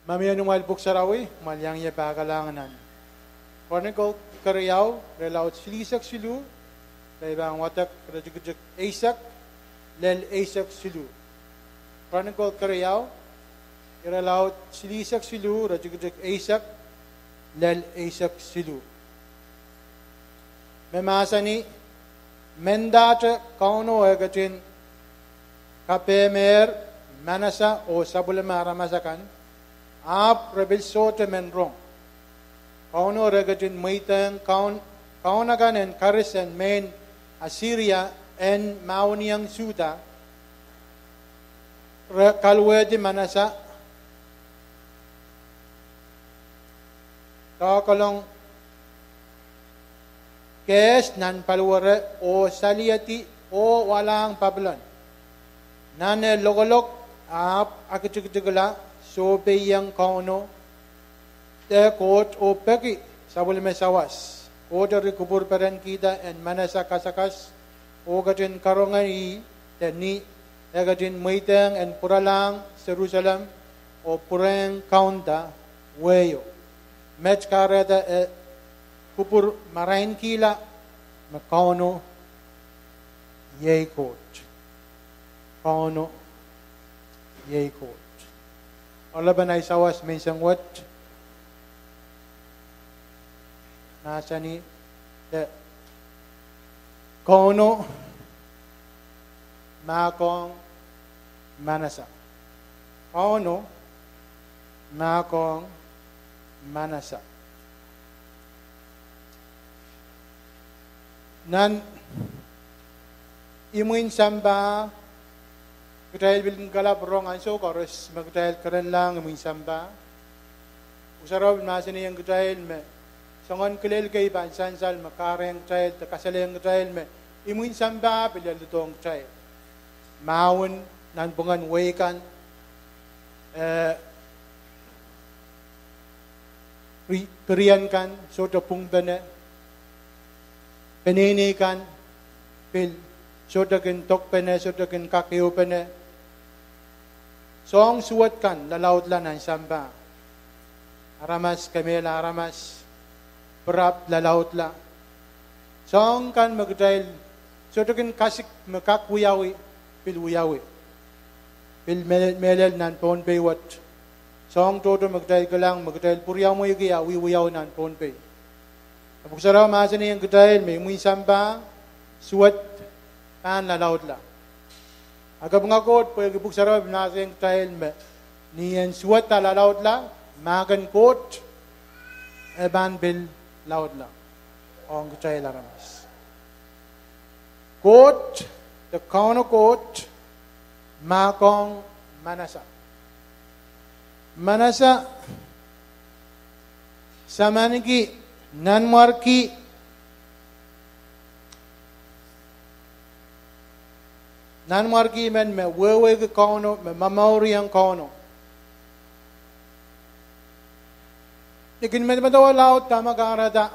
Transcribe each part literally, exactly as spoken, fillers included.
Ma mie ni amwail pwuhk sarawi, amwail iang ie pahkalahng nan Chronicle keriau, irelaud silihsek siluh, pwe I pahn wadek iretikitik eisek lel eisek siluh. Chronicle keriau, irelaud silihsek siluh, iretikitik eisek lel eisek siluh. Me mahsanih, mendahte Kauno eh ketin kapehmehr Manasa oh sapwellime aramas akan, ahpw re pil sohte men rong. Kauno re ketin mweidehng kaun, kaun akan en karis en mehn Asiria en mahweniong Suhda, re kaluwehdi Manasa, doakalong kehs nan paliwere oh saliedi oh walahng Papilon. Nan eh lokolok, ahpw aktikitikla, sohpeiong Kauno de Koht oh peki sapwellime sawas. Koht eri kupwur perenkihda en Manasa kasakas oh ketin karonge ih de ni eh ketin mweidehng en pwuralahng Serusalem oh pwurehng kaunda wehio. Met kahrehda e kupwur marainkihla me Kauno iei Koht. Kauno iei Koht. Oaralapen ahi sawas menseng wet mahsanih de Kauno mahkohng Manasa. Kauno mahkohng Manasa. Nan imwin sampah, kitail pil kalap rong ansou koaros me kitail kerenlahng imwin sampah. Pwuhk Sarawi pil mahsanihong kitail me soangen kilel kei pahn sansal me kahrehiong kitail de kasalehiong kitail me imwin sampah pil lelohdohng kitail. Mahwen nanpwungen wehi kan, eh, ri-, pirien kan sohte pwungpene, peneinei kan pil sohte kin dokpene, sohte kin kak ehupene. Soahng suwed kan lalaudla nan sampah. Aramas kemehla aramas, pirap lalaudla. Soahng kan me kitail sohte kin kasik me kak wiawi, pil wiawi. Pil me-, mehlel nan Pohnpei wet, soahng tohto me kitail kilang me kitail pwuriamweiki ah wiewiawi nan Pohnpei. Pwuhk Sarawi mahsanihong kitail me imwin sampah suwed pahn lalaudla. A kapinga Koht pwehki Pwuhk Sarawi pil mahsanihong kitail me ni en suwed ah lalaudla, mahk en Koht e pahn pil laudla ong kitail aramas. Koht, de Kauno Koht, mahkohng Manasa. Manasa samaniki nanmwarki, nanmwarki men me wehwehki Kauno, me momouriong Kauno. I kin medemedewe laud dahme kahrehda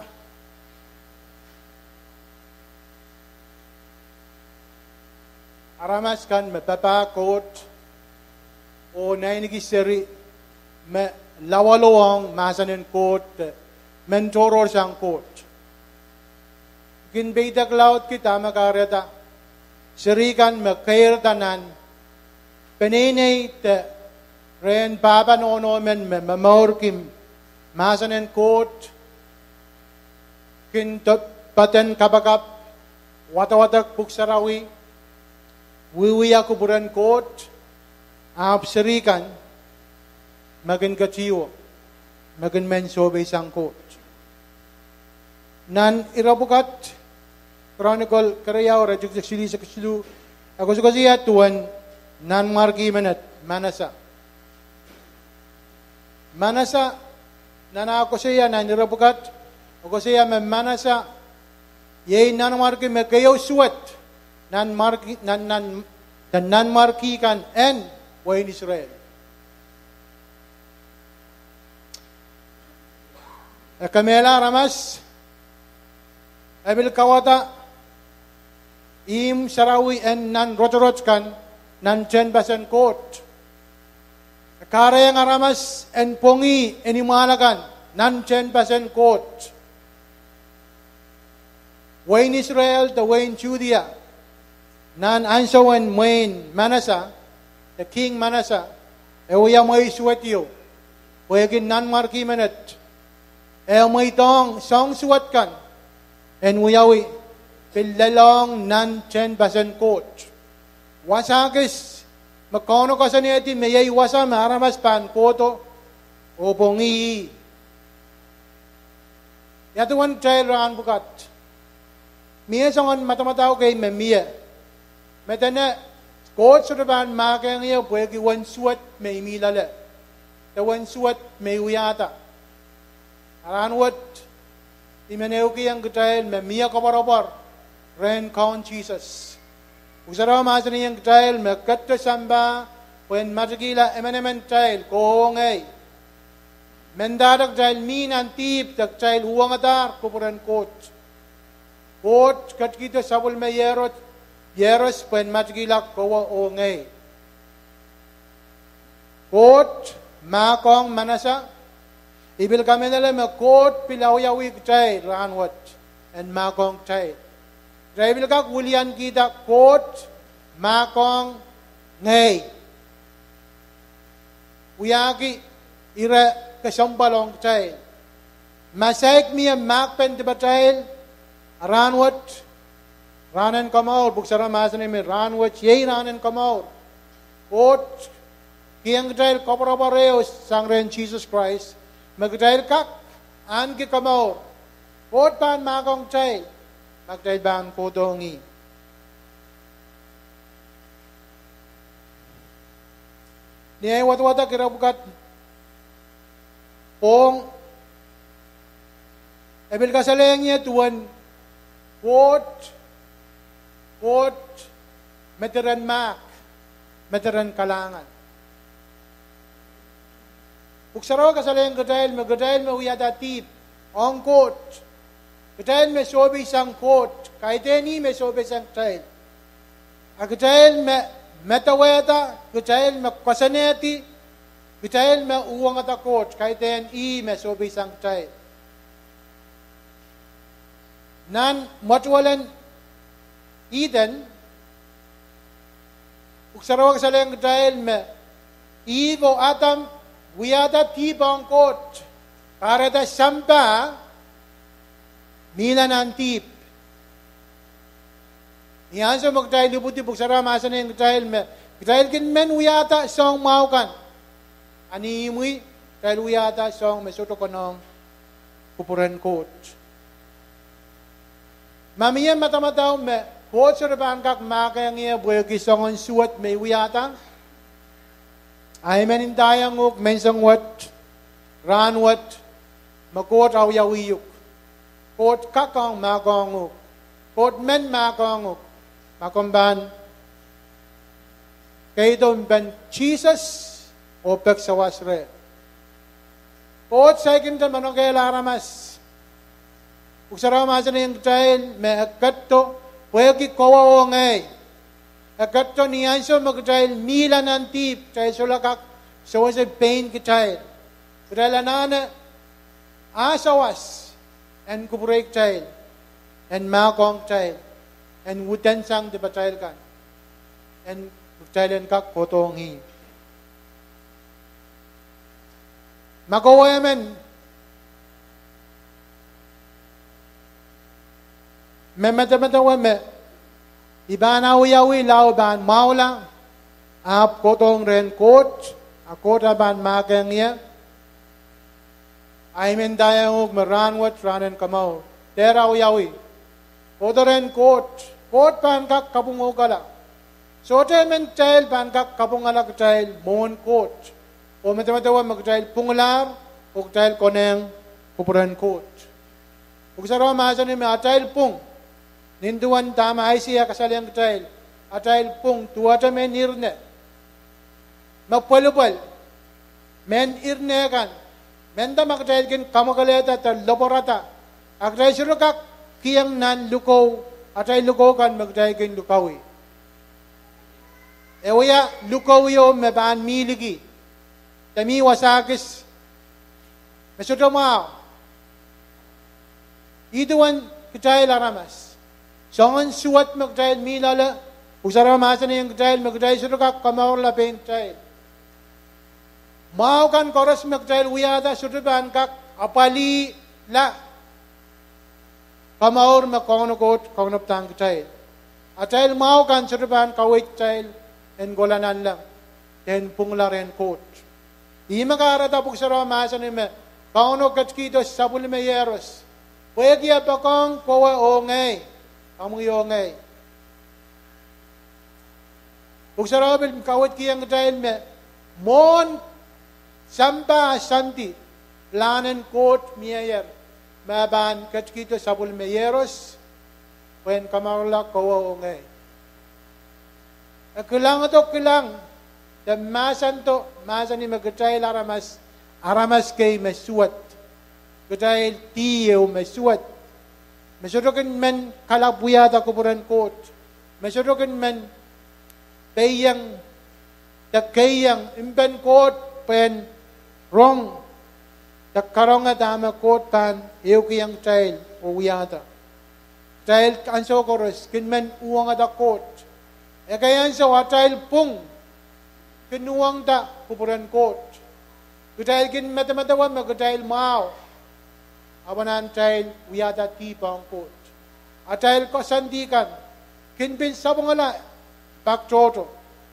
aramas kan me papah Koht oh naineki seri me lawalo ong mahsen en Koht, men tohrohr sang Koht. I kin peidek laudki dahme kahrehda seri kan me keirda nan peneinei de rehn pahpa nohno men me momourki mahsen en Koht, kin do-, poaden kapakap, wadawadek Pwuhk Sarawi, wiewia kupwuren Koht, ahpw seri kan me kin ketihwo, me kin men sohpeisang Koht. Nan ire pwukat, Chronicle keriau, iretikitik silihsek siluh, e koasokoasoia duwen nanmwarki menet, Manasa. Manasa, nan ah koasoia nan ire pwukat, e koasoia me Manasa iei nanmwarki me keieu suwed nan mwarki, nan, nan, de nanmwarki kan en wehin Israel. E kemehla aramas, e pil kauwada ihmw sarawi en nan rotorot kan nan tehnpasen Koht. E kahrehiong aramas en pwongih en imwahla kan nan tehnpasen Koht. Wehin Israel de wehin Sudia, nan ansoun mwein Manasa, de King Manasa, e wia mwehi suwed ieu, pwehki nanmwarki menet, e mweidohng soahng suwed kan en wiawi, pil lelohng nan tehnpasen Koht. Wasa kis me Kauno koasoanehdi me iei wasa me aramas pahn kohdo oh pwongih. Ia duwen kitail rahn pwukat? Mie soangen madamadau kei me mie, me dene Koht sohte pahn mahkohng ie pwehki uwen suwed me I mih loale, de uwen suwed me I wiahda. Rahn wet I men ehukihong kitail me mie koapworopwor rehn Kaun Sises. Pwuhk Sarawi mahsanihong kitail me ketido sampah pwehn matakihla emenemen kitail, kowe oh ngehi. Mendahte kitail mih nan dihp de kitail uhwongadahr kupwuren Koht, Koht ketikihdo sapwellime iehros pwehn matakihla kowe oh ngehi. Koht mahkohng Manasa. I pil kamehlele me Koht pil awiawih kitail rahn wet en mahkohng kitail. Kitail pil kak wiliankihda Koht mahkohng ngehi, wiahki ire kesempwal ong kitail. Ma saik mie mahkpen dipatail rahn wet, rahn en komour, pwuhk sarawi mahsanih me rahn wet iei rahn en komour. Koht kihong kitail koapworopwor ehu sang rehn Sises Krais me kitail kak ahneki komour. Koht pahn mahkohng kitail ma kitail pahn kohdohng ih. Ni ahi wadawad ire pwukat, ong, e pil kasalehiong ie duwen Koht, Koht me diren mahk, me diren kalahngan. Pwuhk Sarawi kasalehiong kitail me kitail me wiahda dihp ong Koht, kitail me sohpeisang Koht, kaidehn ih me sohpeisang kitail. A kitail me medewehda, kitail me koasoanehdi, kitail me uhwongada Koht, kaidehn ih me sohpeisang kitail. Nan mwetuwel en Ihden, Pwuhk Sarawi kasalehiong kitail me Ihp oh Adam wiahda dihp ong Koht, kahrehda sampah mihla nan dihp. Ni ansou me kitail ipwidi, Pwuhk Sarawi mahsanihong kitail me kitail kin men wiahda soahng mwahu kan. A ni imwi, kitail wiahda soahng me sohte konehng kupwuren Koht. Ma mie madamadau me Koht sohte pahn kak mahkohng ie pwehki soangen suwed me I wiahda, I men ndaiong uhk menseng wet, rahn wet, me Koht awiawih uhk. Koht kak ong mahkohng uhk. Koht men mahkohng uhk ma komw pahn keido mpen Sises oh peki sawas reh. Koht saikinte manokehla aramas. Pwuhk Sarawi mahsanihong kitail me e ketido pwehki kowe oh ngehi. E ketido ni ansou me kitail mihla nan dihp, kitail solahr kak sewese pein kitail. Kitail anahne ah sawas en kupwurei kitail, en mahkohng kitail, en wudensang dipatail kan, en kitail en kak kohdohng ih. Ma kowe emen me medemedewe me I pahn awiawih lao I pahn mwahula ahpw kohdohng rehn Koht, a Koht ah pahn mahkohng ie, I men ndaiong uhk me rahn wet rahn en komour. Dehr awiawi. Kohdo rehn Koht. Koht pahn kak kapwungokala. Sohte emen kitail pahn kak kapwungala kitail mwohn Koht oh medemedewe me kitail pwunglahr oh kitail konehng kupwuren Koht. Pwuhk Sarawi mahsanih me atail pwung, nin duwen dahme Aiseia kasalehiong kitail, atail pwung duwehte mehn irne, me pwelipwel, mehn irne kan, mehnda ma kitail kin kamwakelehda de lopwoarada, a kitail sohte kak kihong nan likou, atail likou kan me kitail kin likauih. E wia likou ieu me pahn mih liki. de mih wasa kis me sohte mwahu. Ih duwen kitail aramas. Soangen suwed me kitail mih loale, Pwuhk Sarawi mahsanihong kitail me kitail sohte kak komourla pein kitail. Mwahu kan koaros me kitail wiahda sohte pahn kak apwalihla komour me Kauno Koht kaunopadahng kitail. Atail mwahu kan sohte pahn kaweid kitail en kohla nanleng, en pwungla rehn Koht. Ihme kahrehda Pwuhk Sarawi mahsanih me Kauno ketikihdo sapwellime Iehros pwehki e poakohng kowe oh ngehi, omwi oh ngehi. Pwuhk Sarawi pil kaweidkihong kitail me mwohn sampah soandi, pilahn en Koht mieier, me pahn ketikihdo sapwellime Iehros pwehn komourla kowe oh ngehi. E kilangdo kilang de mahsando mahsanih me kitail aramas, aramas kei me suwed. Kitail dih ehu me suwed, me sohte kin men kalap wiahda kupwuren Koht, me sohte kin men peiong de keiong mpen Koht pwehn rong de karonge dahme Koht pahn ehukihong kitail oh wiahda. Kitail ansou koaros kin men uhwongada Koht. Ekei ansou atail pwung kin uhwongada kupwuren Koht. Kitail kin medemedewe me kitail mwahu, ahpw anahn atail wiahda dihp ong Koht. Atail koasoandi kan kin pil sapwungala pak tohto,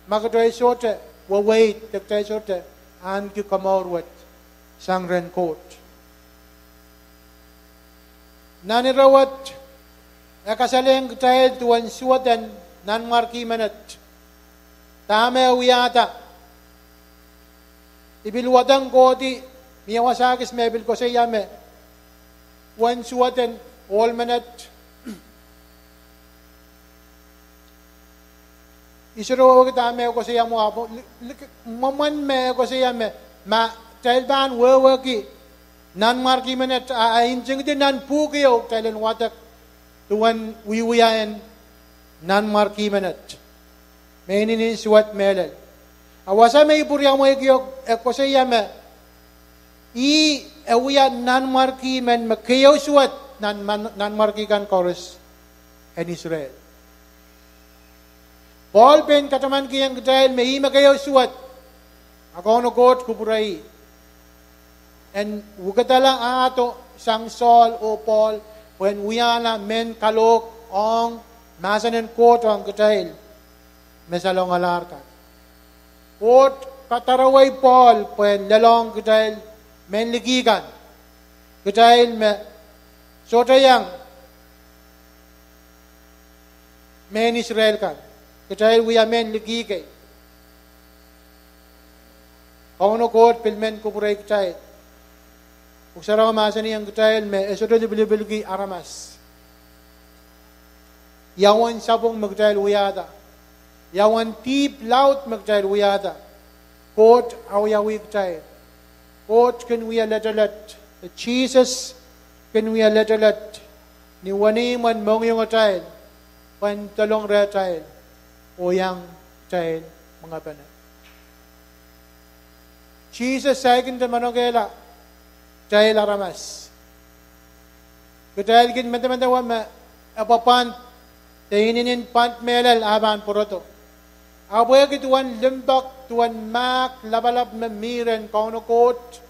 ma kitail sohte weweid de kitail sohte ahneki komour wet sang rehn Koht. Nan ire wet, e kasalehiong kitail duwen suwed en Nanmwarki menet. Dahme e wiahda, I pil wadek kohdi, mie wasa kis me e pil koasoia me uwen suwed en ohl menet. I sohte wehwehki dahme e koasoia mwo, ahpw mwomwen me e koasoia me, ma kitail pahn wehwehki Nanmwarki menet, a e ntingdi nan pwuhk ieu kitail en wadek duwen wiewia en Nanmwarki menet, me inenen suwed mehlel. A wasa me I pwuriamweiki o, e koasoia me ih e wia nanmwarki men me keieu suwed nan, nanmwarki kan koaros en Israel. Pohl pein katamankihong kitail me ih me keieu suwed, a Kauno Koht kupwure ih en wekidala ahdo sang Sohl oh Pohl pwehn wiahla mehn kalohk ong mahsen en Koht ong kitail me salongalahr kan. Koht kadarowehi Pohl pwehn lelohng kitail mehn liki kan, kitail me sohte iang mehn Israel kan, kitail wia mehn liki kei. Kauno Koht pil men kupwurei kitail. Pwuhk Sarawi mahsanihong kitail me e sohte lipilipilki aramas. Ia uwen sapwung me kitail wiahda, ia uwen dihp laud me kitail wiahda, Koht awiawih kitail. Koht kin wia letelet, Sises kin wia letelet ni wenihmw en mohngiongitail, pwehn dolong rehtail oh iang kitail mengepene. Sises saikinte manokehla kitail aramas. Kitail kin medemedewe me e pwapwand de inenen pwand mehlel ah pahn pwurodo. Ahpw pwehki duwen limpoak, duwen mahk lapalap me mi rehn Kauno Koht,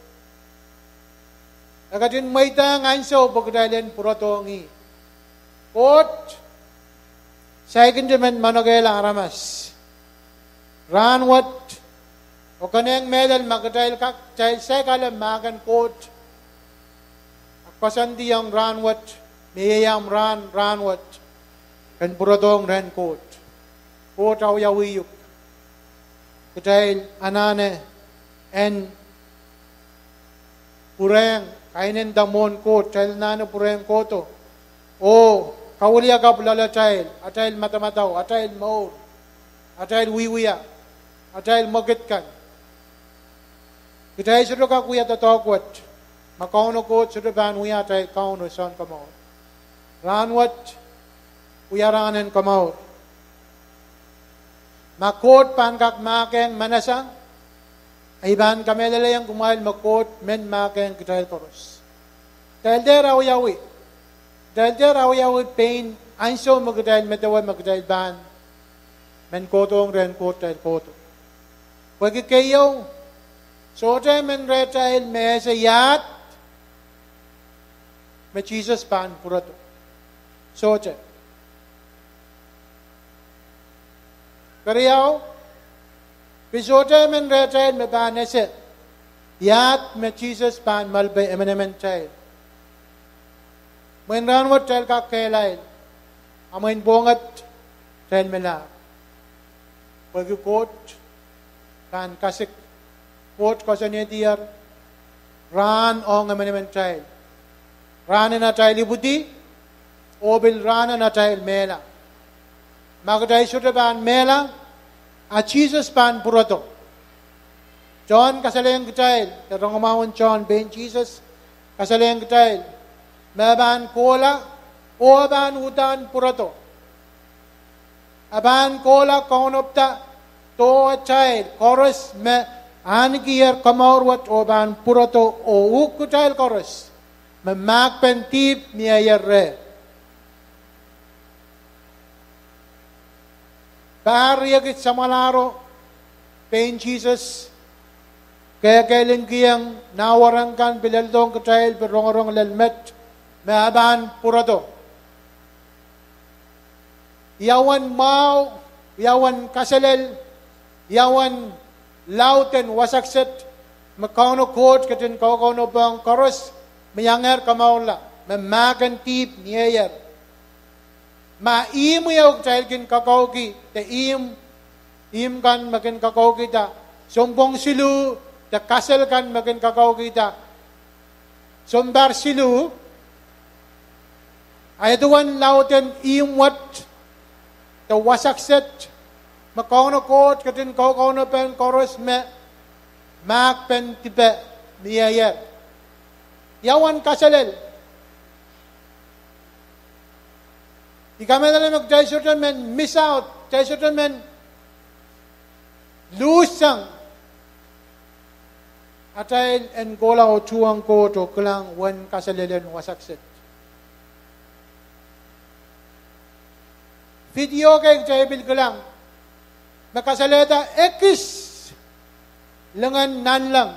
e ketin mweidehng ansou pwe kitail en pwurodohng ih. Koht saikinte men manokehla aramas. Rahnwet, oh konehng mehlel ma kitail kak, kitail saik ale mahk en Koht, a koasoandi ong rahnwet, me iei amw rahn rahnwet, ken pwurodohng rehn Koht. Koht awiawih uhk. Kitail anahne en pwurehng, kainenda mwohn Koht, kitail anahne pwurehng kohdo oh kawiliakapw loalatail, atail madamadau, atail mour, atail wiewia, atail mwekid kan. Kitail sohte kak wia doadoahk wet ma Kauno Koht sohte pahn wia atail Kaun oh Sounkomour. Rahnwet wia rahn en komour. Ma Koht pahn kak mahkehng manasang, I pahn kamehlelehiong kumwail me Koht men mahkohng kitail koaros. Kitail dehr awiawi, kitail dehr awiawi pein ansou me kitail medewe me kitail pahn men kohdohng rehn Koht kitail kohdo. Pwehki keieu, sohte emen rehtail me ese iahd me Sises pahn pwurodo. Sohte. Keriau, pil sohte emen rehtail me pahn ese iahd me Sises pahn malpe emenemen kitail. Mwein rahnwet kitail kak kehlail, a mwein pwohnget kitail melahr. Pwehki Koht pahn kasik, Koht koasoanehdier rahn ong emenemen kitail. Rahn en atail ipwidi, oh pil rahn en atail mehla. Ma kitail sohte pahn mehla, a Sises pahn pwurodo. John kasalehiong kitail, de rongamwahu en John pein Sises kasalehiong kitail me e pahn kohla, oh e pahn uhdahn pwurodo. E pahn kohla kaunopada doh atail koaros me ahnikihier komour wet oh pahn pwurodo, oh uhk kitail koaros me mahkpen dihp mieier reh. Pahr riekid samwalahro pein Sises kehkehlingkihong nawareng kan, pil eldohng kitail, pil rongorong lel met me e pahn pwurodo. Ia uwen mwahu, ia uwen kaselel, ia uwen laud en wasakset me Kauno Koht ketin kaukaunopohng koaros me iangehr komourla me mahken dihp mieier. Ma ihmw ieu kitail kin kakauki, de ihmw, ihmw kan me kin kakaukihda, sounpwong siluh, de kasel kan me kin kakaukihda sounpar siluh, a ia duwen laud en ihmw wet de wasakset me Kauno Koht ketin kaukaunopohng koaros me mahkpen dipe mieier? Ia uwen kaselel? I kamehlele me kitail sohte men miss out, kitail sohte men luhssang atail en kohla oh tuhwong Koht oh kilang uwen kaselel en wasakset. Video kei kitail pil kilang me kasalehda ekis lingen nanleng.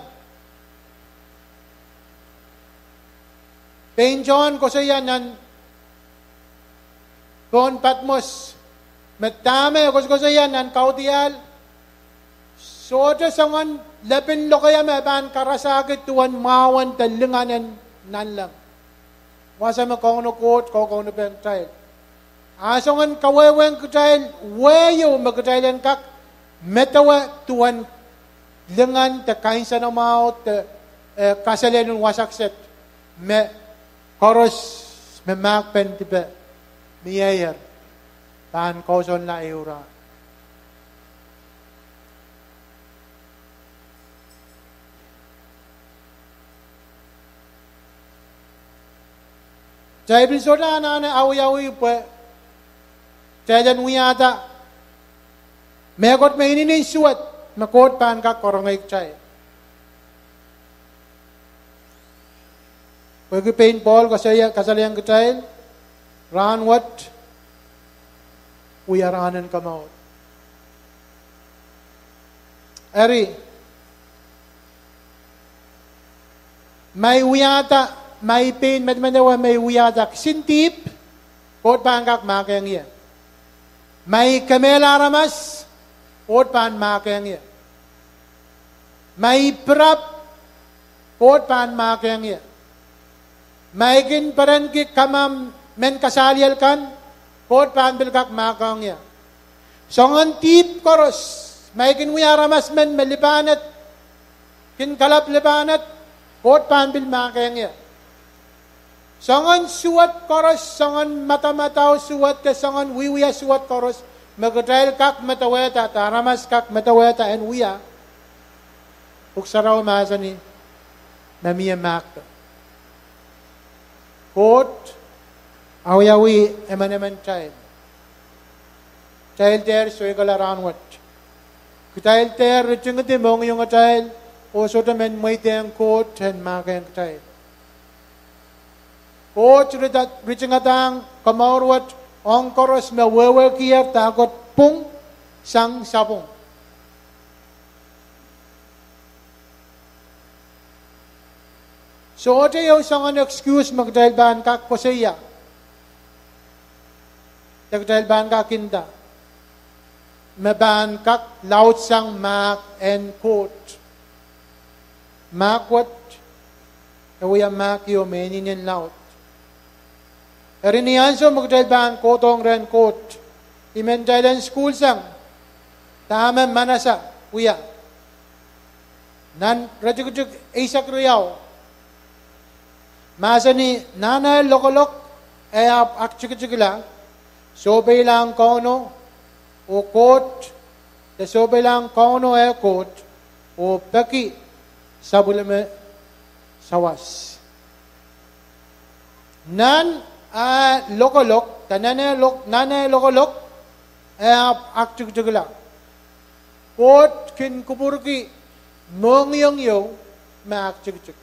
Pein Sohn koasoia nan pohn Patmos me dahme e koasokoasoia nan kaudiahl, sohte soangen lepin lokaia me e pahn karasahki duwen mwahu en de lingen en nanleng. Wasa me Kauno Koht kaukaunopohng kitail, a soangen kawehwehn kitail wehio me kitail en kak medewe duwen lingen de kansenamwahu de, eh, kaselel en wasakset me koaros me mahkpen dipe mieier pahn kousoanla ehu rahn. Kitail pil sohte anahne awiawi pwe kitail en wiahda mehkot me inenen suwed me Koht pahn kak karonge kitail. Pwehki pein Pohl kasalehiong kitail, rahn wet wia rahn en komour. Eri, ma I wiahda, ma I pein medemedewe me I wiahda kisin dihp, Koht pahn kak mahkohng ie. Ma I kemehla aramas, Koht pahn mahkohng ie. Ma I pirap, Koht pahn mahkohng ie. Ma I kin perenki kamam mehn kasaliel kan, Koht pahn pil kak mahkohng ie. Soangen dihp koaros, ma I kin wia aramas men me lipahned, kin kalap lipahned, Koht pahn pil mahkohng ie. Soangen suwed koaros, soangen madamadau suwed de soangen wiewia suwed koaros me kitail kak medewehda de aramas kak medewehda en wia, Pwuhk Sarawi mahsanih me mie mahkpen. Koht awiawi emenemen kitail. Kitail dehr soikala rahn wet. Kitail dehr ritingidi mohngiongitail oh sohte men mweidehng Koht en mahkehng kitail. Koht ritingadahng komour wet ong koaros me wehwehkier dahkot pwung sang sapwung. Sohte ieu soangen excuse me kitail pahn kak koasoia, de kitail pahn kak nda, me pahn kak laudsang mahk en Koht. Mahk wet e wia mahk ieu me inenen laud. Eri ni ansou me kitail pahn kohdohng rehn Koht, I men kitail en sukuhlsang dahme manasa wia. Nan iretikitik eisek riau, mahsanih, Nan eh lokolok e ahpw aktikitikla, sohpeilahng Kauno oh Koht, de sohpeilahng Kauno eh Koht, oh peki sapwellime sawas. Nan eh lokolok, de nan eh lok-, nan eh lokolok e ahpw aktikitikla. Koht kin kupwurki mohngiong ieu me aktikitik.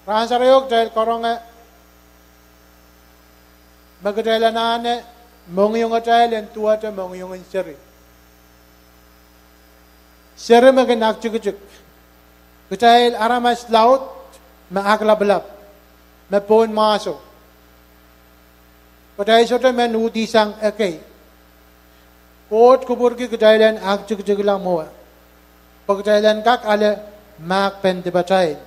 Rahn sarawi kitail karonge me kitail anahne mohngiongatail en duwehte mohngiong en seri. Seri me kin aktikitik. Kitail aramas laud me aklapalap, me pohnmwahso. Kitail sohte men uhdihsang ekei. Koht kupwurki kitail en aktikitikla mwowe, pwe kitail en kak ale mahkpen dipatail.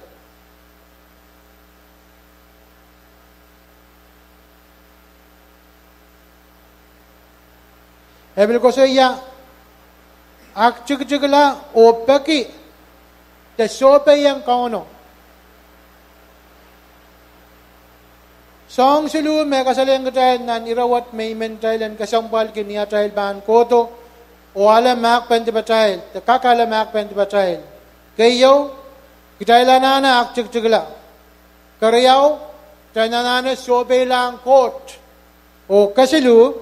E pil koasoia, aktikitikla oh peki, de sohpeiong Kauno. Soahng siluh me kasalehiong kitail nan ire wet me I men kitail en kesempwalki ni atail pahn kohdo oh ale mahkpen dipatail, de kak ale mahkpen dipatail. Keieu, kitail anahne aktikitikla. Keriau, kitail anahne sohpeilahng Koht. Oh kesiluh,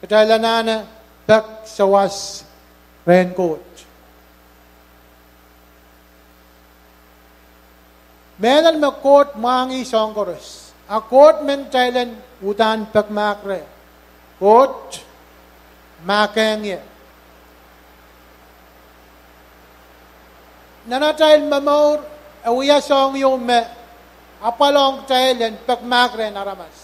kitail anahne pek sawas rehn Koht. Mehlel me Koht mwahngih soahng koaros, a Koht men kitail en uhdahn pekimahk reh. Koht mahkehng ie. Nan atail momour e wia soahng ieu me apwal ong kitail en pekimahk rehn aramas.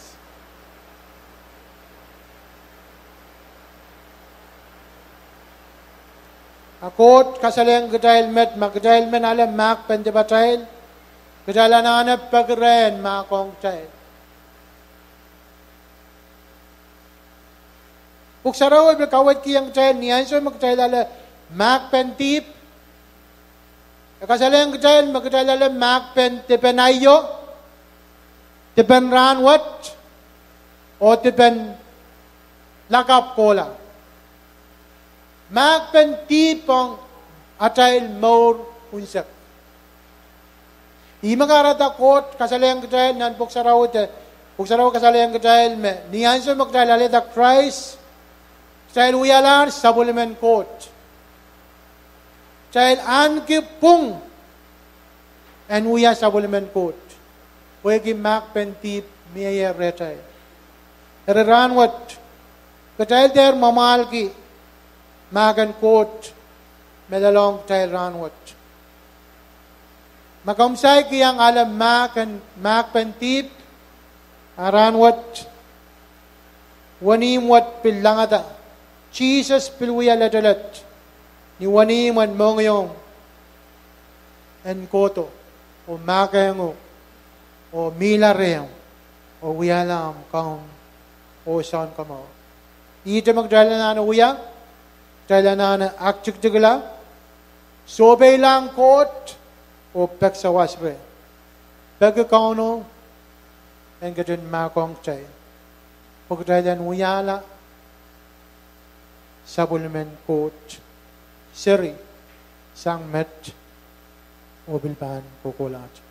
A Koht kasalehiong kitail met, ma kitail men ale mahkpen dipatail, kitail anahne peki reh en mahkohng kitail. Pwuhk Sarawi pil kaweidkihong kitail ni ansou me kitail ale mahkpen dihp, e kasalehiong kitail me kitail ale mahkpen dipen aio, dipen rahnwet, oh dipen lakapw kohla. Mahkpen dihp ong atail mour unsek. Ihme kahrehda Koht kasalehiong kitail nan Pwuhk Sarawi, Pwuhk Sarawi kasalehiong kitail me ni ansou me kitail alehda Krais, kitail wialahr sapwellimen Koht. Kitail ahneki pwung en wia sapwellimen Koht, pwehki mahkpen dihp mieier rehtail. Eri rahnwet, kitail dehr mwamwahlki mahk en Koht me lelohng kitail rahnwet. Ma komw saik iang ale mahk en, mahkpen dihp, a rahnwet, wenihmw wet pil langada. Sises pil wia letelet ni wenihmw en mohngiong en kohdo, oh mahkehng uhk, oh mihla rehmw, oh wiahla ahmw kaun oh Sounkomour. Ihte me kitail anahne wia, kitail anahne aktikitikla, sohpeilahng Koht, oh pek sawas reh. Peki Kauno en ketin mahkohng kitail, pwe kitail en wiahla sapwellimen Koht seri sang met oh pil pahn kohkohlahte.